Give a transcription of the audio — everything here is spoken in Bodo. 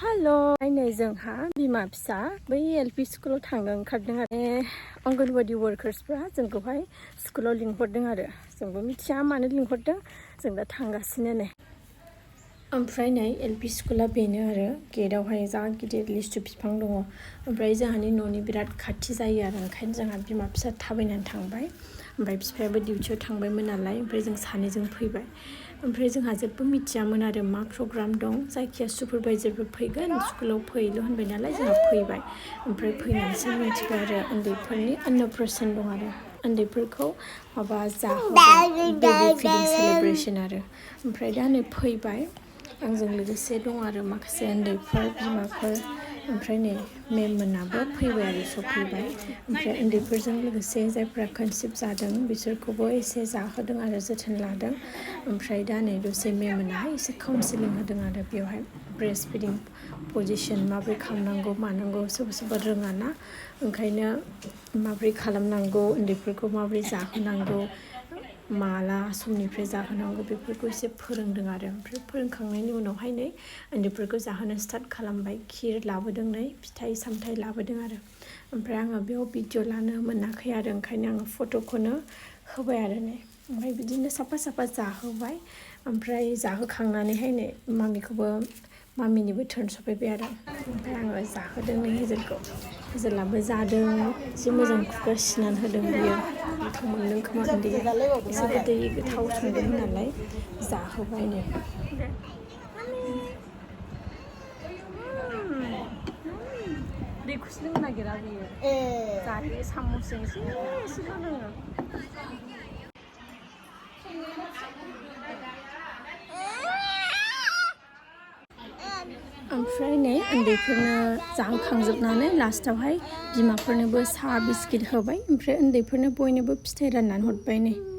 हेलो नै जोंहा बिमा फिसा बै एलपी स्कुलाव थांनो ओंखारदों आरो अंगनवाडी वर्कार्सफ्रा जोंखौहाय स्कुलाव लिंहरदों आरो जोंबो मिथिया मानो लिंहरदों जों दा थांगासिनो नै ओमफ्राय नै एलपी स्कुला बेनो आरो गेटआवहाय जा गिदिर लिसु बिफां दङ ओमफ्राय जोंहानि न'नि बिराद खाथि जायो आरो ओंखायनो जोंहा बिमा फिसा थाबायनानै थांबाय ओमफ्राय बिफायाबो डिउटियाव थांबायमोन नालाय ओमफ्राय जों सानैजों फैबाय ओमफ्राय जोंहा जेबो मिथियामोन आरो मा प्रग्राम दं जायखिया सुपारभाइजारबो फैगोन स्कुलाव फैल' होनबाय नालाय जोंहा फैबाय ओमफ्राय फैनानैसो मिथिबाय आरो उन्दैफोरनि अन्नप्राशन दं आरो उन्दैफोरखौ माबा जाहोगोन बेबी फिडिं सेलेब्रेशन आरो ओमफ्राय दा नै फैबाय आंजों लोगोसे दं आरो माखासे उन्दैफोर बिमाफोर ओमफ्राय नै मेम मोनाबो फैबाय आरो सफैबाय ओमफ्राय उन्दैफोरजों लोगोसे जायफ्रा कनसिभ जादों बिसोरखौबो एसे जाहोदों आरो जोथोन लादों ओमफ्राय दा नै दसे मेम मोनाहाय एसे काउन्सिलिं होदों आरो बेवहाय ब्रेस्ट फिडिं पजिसन माबोरै खालामनांगौ मानांगौ सोरबा सोरबा रोङा ना ओंखायनो माबोरै खालामनांगौ उन्दैफोरखौ माबोरै जाहोनांगौ माला समनिफ्राय जाहोनांगौ बेफोरखौ एसे फोरोंदों आरो ओमफ्राय फोरोंखांनायनि उनावहाय नै उन्दैफोरखौ जाहोनो स्टार्ट खालामबाय खिर लाबोदों नै फिथाइ सामथाइ लाबोदों आरो ओमफ्राय आङो बेयाव भिडिअ लानो मोनाखै आरो ओंखायनो आङो फट'खौनो होबाय आरो नै ओमफ्राय बिदिनो साफा साफा जाहोबाय ओमफ्राय जाहोखांनानैहाय नै मामिनिबो टर्न सफैबाय आरो ओमफ्राय आङो जाहोदों नै हेजेलाबो जादों जि मोजां खुगा सिनानै होदों बियो गोथाव मोनदों खोमा उन्दैया एसे गोदै गोथाव संदोंमोन नालाय जाहोबाय नै दैखौसो लोंनो नागिरा बियो जायो सामसजों एसेल' लोङो ओमफ्राय नै उन्दैफोरनो जाहोखांजोबनानै लास्टावहाय बिमाफोरनोबो साहा बिस्किट होबाय ओमफ्राय उन्दैफोरनो बयनोबो फिथाइ राननानै हरबाय नै